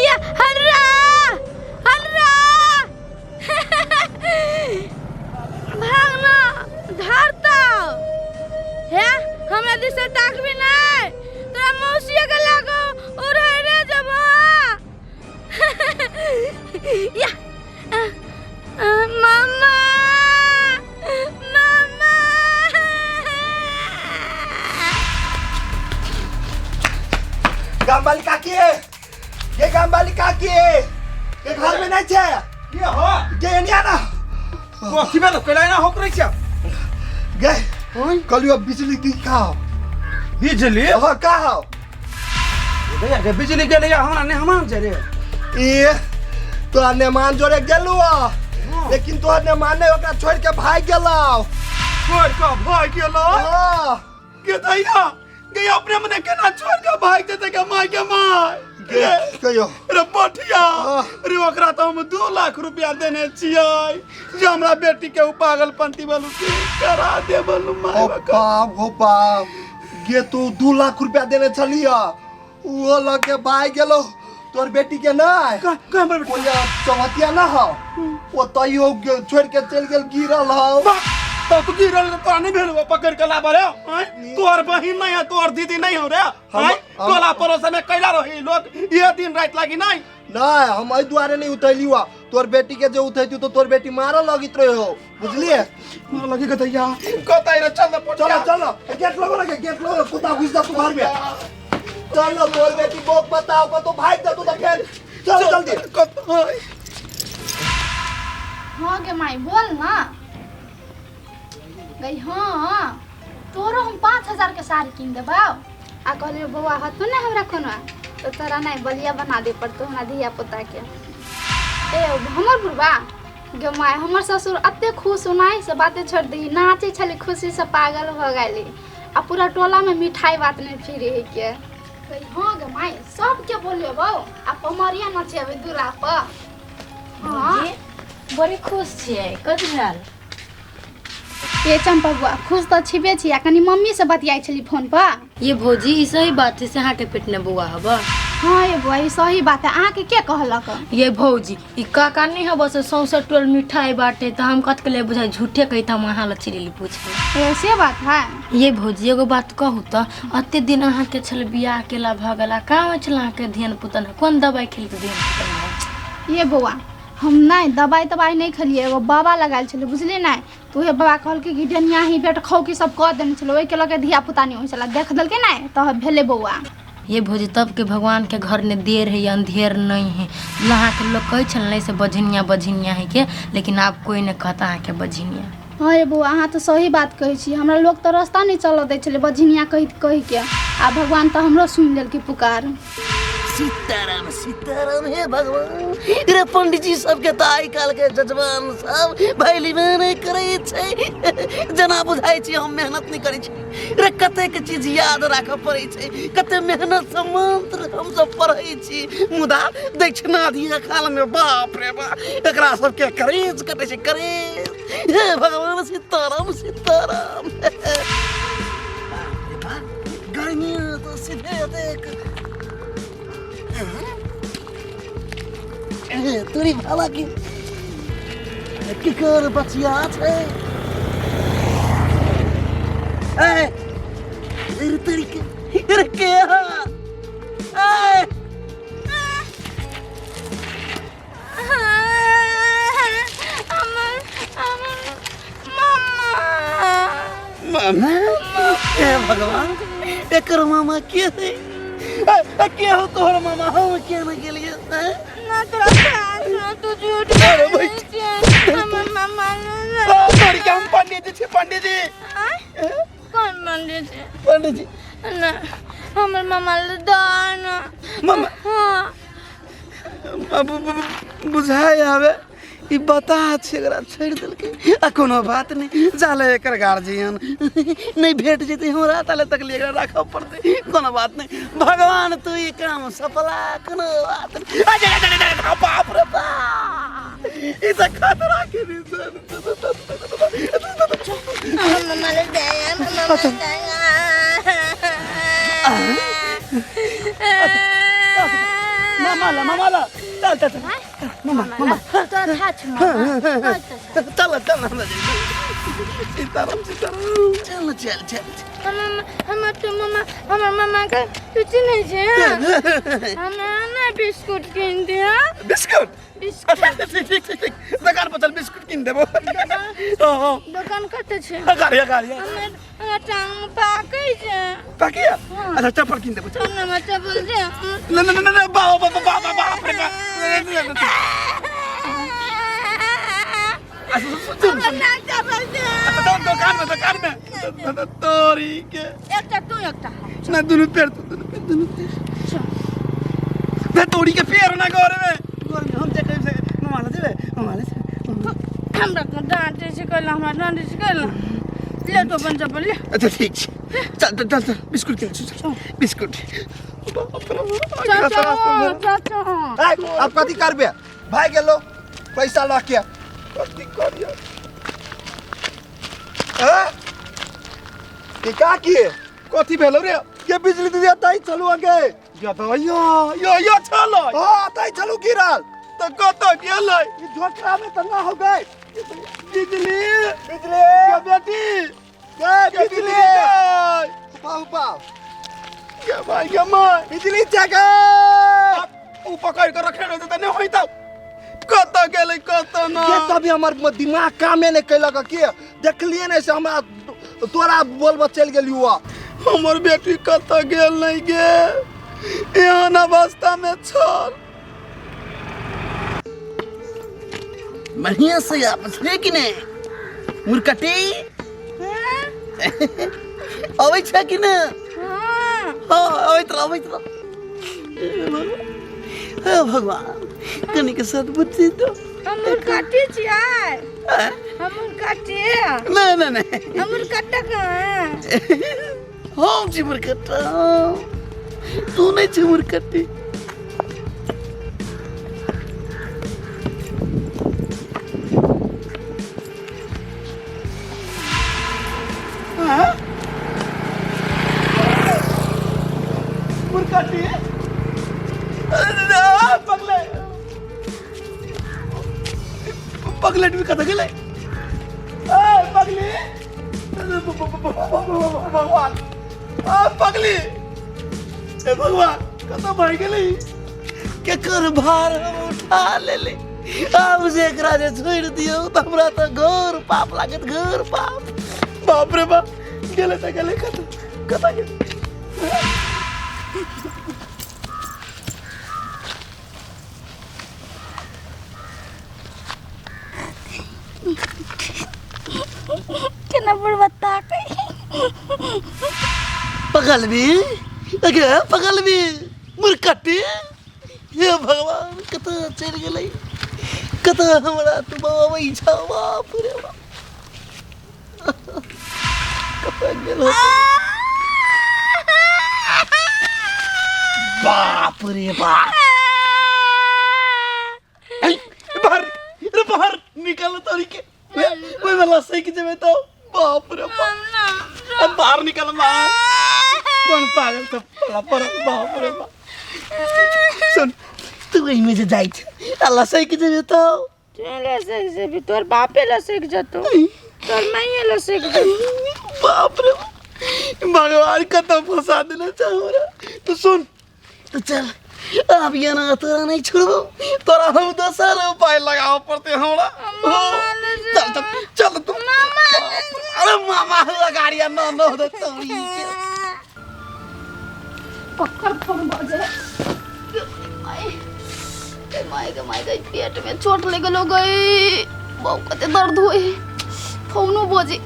या हर्रा हर्रा भागना धरता हे हमरा दिस से ताकबी नहीं तोरा मौसिया के लागो उड़े रे जब या मामा मामा गामवाली काकी है ये गामवाली काकी है ये घर में नहीं छे के हो गे एनिया ना कथी भेल कैला एना होकरै छै गे कहलियो बिजली दी का हो बिजली हाँ का हो भैया के बिजली गेलै हमरा नहि हमान छै रे ए तोरा नेमान जोरे गेलू लेकिन तोहर नेमान ने ओकरा छोड़ के भाग गेलौ छोड़ के भाग गेलौ हाँ के दैया गे अपने मने केना छोड़ के भाग जेतै के माय के माय गे कहियो रे पठिया हाँ। रे ओकरा तऽ हम 2 लाख रुपया देने छियै जे हमरा बेटी के उ पागलपंती बलू करा दे बलू माय ओ बाप हो बाप गे तू 2 लाख रुपया देने छलिया उहो लग के भाग गेलो तोर बेटी के नहीं का हमर बेटी ओ या चौहतिया ना हो ओ तैयो छोड़ के चल गेल गिरल हो तो तू गिरल तो तोरा नहीं भेल वो पकड़ के लाबे रे आँय? तोहर बहिन नहीं है तोहर दीदी नहीं हो रे आँय? टोला पड़ोस में कैला रही लोग ये दिन रात लागी नहीं नहीं हम एहि दुआरे नहीं उठैली हुआ तोर बेटी के जे उठैती तो तोर बेटी मारऽ लगित रहे हो बुझलिए मार लगी कतैया कतै रे चल चलो चलो गेट लगो ना गेट लगो कुत्ता घुस जा तू घर में चलो तोर बेटी बोक बताओ को तो भाग जा तू तो फिर चल जल्दी कतै हाँ गे माई बोल ना गई हाँ तोरो हम 5,000 के साड़ी कीन देबौ आ कहलियै बौआ हतौ ने हमरा कोनो तऽ तोरा नहि बलिया बना दे पड़तौ हमरा धिया पुता के ए हमर बुढ़बा गे माय हमर ससुर एते खुश ओनाही से बाते छोड़ि दही नाचै छलै खुशीसँ पागल भऽ गेली आ पूरा टोलामे मिठाइ बाँटने फिरै है के गई हाँ गे माय सबके बोलेबौ आ पमरिया नचेबै दूरा पर हाँ बड़ी खुश छियै कथी भेल ए चंपा बुआ खुश तऽ छिबे छी आ कनी मम्मी से बतियाइ छली फोन पर ये भौजी ई सही बात है से अहाँके पेट ने बौआ हब हाँ ये बुआ ई सही बात है अहाँके के कहलक ये भौजी ई काका नहीं हब से सौंसे टोल मिठाई बाटे तऽ हम कथ के लिए बुझाइ झूठे कही तऽ हम अहाँ लग चलि पूछे ए से बात है ये भौजी एगो बात कहू तऽ अते दिन अहाँके छल बियाह केला भऽ गेला कहाँ होइ छल अहाँके धियान पुता कोन दबाइ खेलके धियान पुता ये बौआ हम नहि दबाइ तबाइ नहि खेलियै एगो बाबा लगायल छलै बुझलियै नहि तऽ उहे बाबा कहलकै कि डनियाही पेट खौकी सब कऽ देने छलै ओहिके लऽ के धिया पुता नहि होइ छलै देख देलकै नहि तऽ भेलै बौआ ये भौजी तबके भगवानके घर ने देर है अंधेर नहीं है अहाँके लोग कहै छल नहीं से बझनिया बझनिया है के लेकिन आब कोई नहीं कहता अहाँके बझनिया हँ रे बौआ अहाँ तऽ सही बात कहै छी हमरा लोक तऽ रास्ता नहि चलऽ दै छलै बझनिया कहि कहिके आ भगवान तऽ हमरो सुनि लेलकै पुकार सीताराम सीताराम हे भगवान रे पंडित सबके तऽ आइ काल्हि के जजमान सब भैली नहि करै छै जेना बुझाइ छै हम मेहनत नहि करै छी रे कतेक चीज याद राखऽ पड़ै छै कते मेहनतसँ मंत्र हमसब पढ़ै छी मुदा दक्षिणा दिअ कालमे बाप रे बाप एकरा सबके करेज कटै छै करेज हे भगवान सीताराम सीताराम बाप रे बाप गर्मी तऽ सीधे देख तोरी भाला की केकर बचिया छै ए रे तोरी के रे के हा ए मामा हे भगवान एकर मामा के है ए, के हो तोहर मामा हम के न गेलिए हैं? ना तोरा प्यार ना तू झूठ अरे बोलै छै हमर मामा आ, तोरी के हम पंडित जी छी पंडित जी कोन पंडित जी पंडित जी ना हमर मामा ले दान मामा हाँ बुझाय आवे ई बता छै एकरा छोड़ि देलकै आ कोनो बात नहि जाले एकर गार्जियन नहि भेट जेतै हमरा ताले तक एकरा राखऽ पड़तै कोनो बात नहि भगवान तू ई काम सफला कोनो बात नहि अरे अरे अरे अरे बाप रे बाप ई तऽ खतरा के निशान हमर मामा ले दया हमर मामा ले दया मामा मामा ला मामा ला चल चल चल मामा मामा तोरा थाहा छौ मामा चल चल हमरा सीताराम सीताराम चल चल चल हमर हमर तो मामा हमर मामा के तू चिन्है छै हमरा ने बिस्कुट कीन दिया बिस्कुट बिस्कुट ठीक ठीक ठीक ठीक दोकान पर चल बिस्कुट किन देबो हाँ हाँ दोकान कतऽ छै अगाड़ी अगाड़ी हमर हमरा टांग मे पाकै छै पाकिया अच्छा चप्पल किन देबो चल हमरा चप्पल दे ना ना ना ना बाप बाप बाप बाप रे बाप अच्छा सुन सुन हमरा टांग चप्पल दे अच्छा दुकान में दुकान में तोरी के एकटा तू एकटा हम। ना दुनू पैर तो दुनू पैर दुनू पैर ना तोरी के पैर ना गोर में गोर में हम जे कहि से मामा ला जेबे मामा ला हमरा के डाँटै छै कैला हमरा डाँटै छै कैला ले तो अपन चप्पल ले अच्छा ठीक छै चल चल चल चल बिस्कुट के चल बिस्कुट बाप रे बाप, चाचा रास्ता में। चाचा ए, अब कथी करबे भाग गेलो पैसा लऽ के कथी करियो हैं? के का किए कथी भेलो रे के बिजली दीदी ताई चलू आगे या तो यो यो यो छलो हां ताई चलू गिरल तो कत गेलै ई झोटरा में त ना हो गए बिजली बिजली के बेटी के के बिजली बिजली उपाव उपाव के भाई के माय बिजली जगे ऊ पकड़ के रखे रहते त नहीं होइता कत गेलै कत ना के तभी हमर दिमाग कामे नहीं कैलक के देखलिए नहीं से हमरा तोरा बोलबा चलि गेली हुआ हमर बेटी कत गेल नहीं गे एहन अवस्था में छल बढ़िया से आप छै कि नहि मुरकटी अबै छै कि नहि हाँ अबैत रह अबैत रह हे भगवान कनिक सद्बुद्धि दो हमर काटी छियै हमर काटी नहि नहि नहि हमर काटा कहाँ हम छी मुरकट्टा तू नहि छी मुरकट्टी मुरकटी पगले पगलेट भी कत गेलै ए पगली भगवान आ पगली ए भगवान कत भागि गेलै केकर भार हम उठा लेले आब जे एकरा जे छोड़ि दियौ तऽ हमरा तऽ घोर पाप लागत घोर पाप बाप रे बाप गेलै तऽ गेलै कत कत गेलै केना बुढ़बा ताकै पगलबी अगे पगलबी मुरकटी हे भगवान कतऽ चलि गेलै कतऽ हमरा तू बबै छौ बाप रे बाप कतऽ गेल होतै? बाप रे बाप ऐ, बाहर रे बाहर निकल तोरी के ओइ में लसै के जेबै तो बाप रे बाप अब बाहर निकल मार कौन पागल तो पला पर बाप रे बाप सुन तू एहिमे जे जाइ छै आ लसै के जेबै तो तू लसक जेबी तोर बापे लसक जतो तोर माइये लसक जतो बाप रे भगवान कतऽ फंसा देने छै हमरा तो सुन तो चल अब ये ना तोरा नहीं छोड़बो तोरा हम दोसर उपाय लगाबऽ पड़तै हमरा चल चल चल तू अरे मामा हुआ गाड़िया न न हो तोरी के पक्कर फोन बजे माय माय गे माय गई पेट में चोट लग गेलो गई बहुत कते दर्द होई फोनो बजे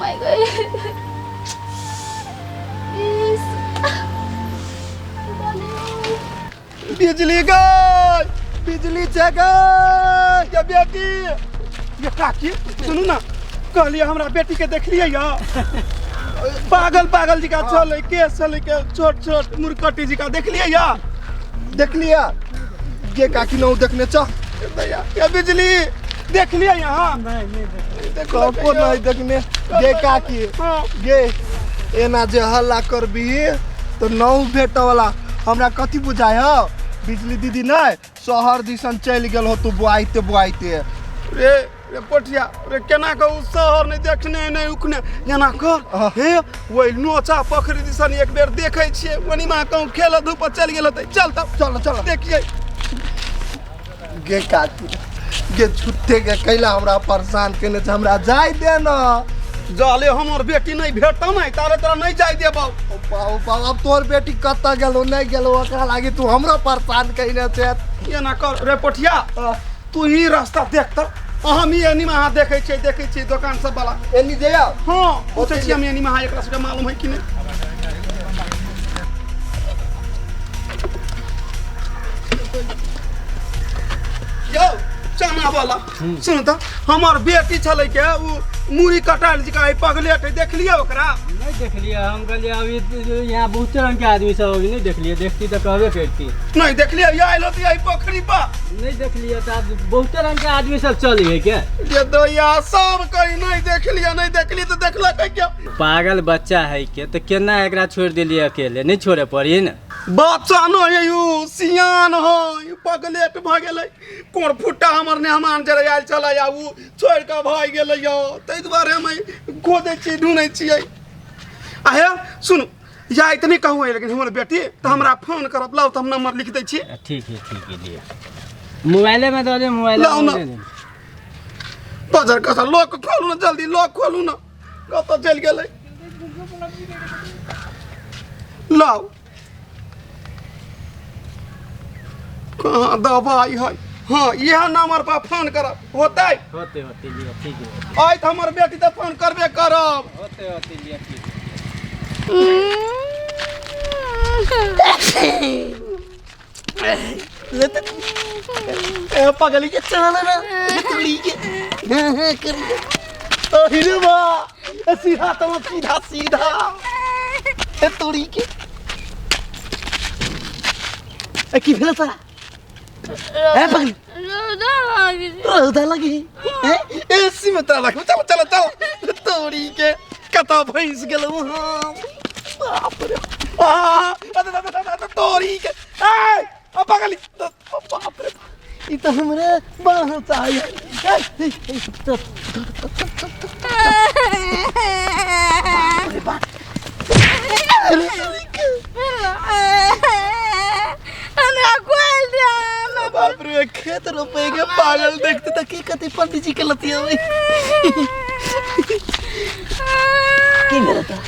माय गई इस बिजली गई बिजली जगे ये बेटी ये काकी सुनू ना कहलिए हमरा बेटी के देखलिए या पागल पागल जी का छलै केस छलै के छोट छोट मुरकटी जी का देखलिए या देखलिए गे काकी नौ देखने छ भैया ये बिजली देखलिए यहाँ नहीं नहीं देखो कको नहीं देखने गे काकी हाँ गे एना जे हल्ला करबी तो नौ भेटे वाला हमरा कथी बुझाय हौ बिजली दीदी नहि शहर दिसन चलि गेल हो तू बुआइते बुआइते। रे रे पोठिया रे केना के उ शहर नहीं देखने नहीं उखने एना कर हे ओहि नोचा पोखरि दिसन एक बेर देखै छियै ओनी मा कहूँ खेल धूप चलि गेल होतै। चल तब चल चल देखियै। गे काकी गे झूठे के कैला हमरा परेशान केने छै, हमरा जाय दे न। जाले हमर बेटी नहीं भेटतौ नहीं तारे तोरा नहीं जाय देबौ। बाबू बाबू अब तोहर बेटी कतऽ गेलो नहीं गेलो ओकरा लागी तू हमरो परेशान कइने छै। एना कर रे पोठिया तू ही रास्ता देख त हम ही एनी अहाँ देखै छियै देखै छियै दोकान सब वाला एनी जइया। हाँ पूछै छियै हम एनी अहाँ एकरा सबके मालूम है कि नहीं। यौ चना वाला सुन त हमर बेटी छलै के उ मुड़ी कटायल जकाँ है पगलेट है देखलियै ओकरा? नहीं देखलिए हम कहलिए अभी यहाँ बहुत रंग के आदमी सब अभी नहीं देखलिए, देखती तो कहबे करती। नहीं देखलिए आयल होती है पोखरी पर नहीं देखलिए तो अब बहुत रंग के आदमी सब चली है क्या? ये दैया सब कहीं नहीं देखलिए नहीं देखलिए तो देखला क्या? पागल बच्चा है के तो केना एकरा छोड़ दिलिए अकेले, नहीं छोड़े पड़ी न। बच्चा न है you सियान है पगलेट भ गेलै कोन फुट्टा हमर मेहमान जे आयल छलै आ उ छोड़ि कऽ भागि गेलै यौ ताहि दुआरे हम खोजै छियै ढूँढै छियै। आ हे सुनू या इतने कहू है लेकिन हमर बेटी तऽ हमरा फोन करब लाउ तऽ हम नंबर लिख दै छी। ठीक है ठीक है लिअ मोबाइले में दऽ दे मोबाइल लाउ न बजर कसा लॉक खोलू न जल्दी लॉक खोलू न कतऽ चलि गेलै लाउ कहाँ दवाई है। हाँ इएह नंबर पर फोन करब होतै होते होते लिअ ठीक है आइ तऽ हमर बेटी तऽ फोन करबे करब होते होते लिअ ठीक है। पगली के चल ना पगली के हाँ कर अरे बा सीधा तो सीधा सीधा ए तोड़ी के ए की भेल तोरा ए पगली रौदा लगी ए एसी में तोरा रखबो चल चल चल तोड़ी के कतऽ भैंस गेलौ हम बाप रे आ तोड़ी के ए पगली बाप रे ई तऽ हमरे बाह चाहिए। बाप रे खेत रोपेगे पागल देखते तो की कते पंडित जी के लतिया की भेल तोरा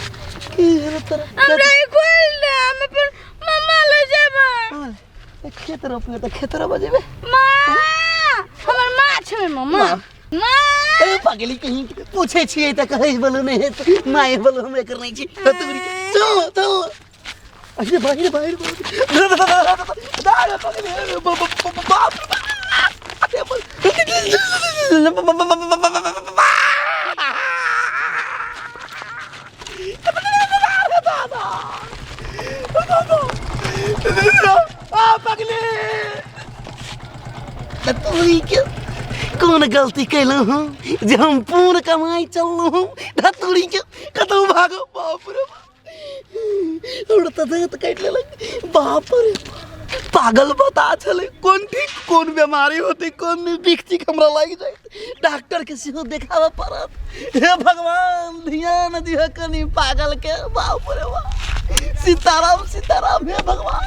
की भेल तोरा? हमरा ई खोल दे हम अपन मम्मा ले जेबै। खेत रोपबे तऽ खेत रोपऽ जेबै। माँ हमर माँ छै मम्मा माँ। ए पगली कहीं पूछे छियै तऽ कहै बोलू नहि हेतै माय बोलू हम एकर नहि छी। चल चल अरे बाहर बाहर बाप कौन गलती कैलहुँ हम जे हम पूर्ण कमाई चललहुँ हम धतूरी के कतहु भागो। बाप रे बाप दाँत काटि लेलक। बाप रे पागल बता छलै कोन ठीक कोन बीमारी होतै कोन बिख ठीक हमरा लागि जाइत डॉक्टर के सेहो देखाबऽ पड़त। हे भगवान ध्यान दिअ कनि पागल के। बाप रे बाप सीताराम सीताराम हे भगवान।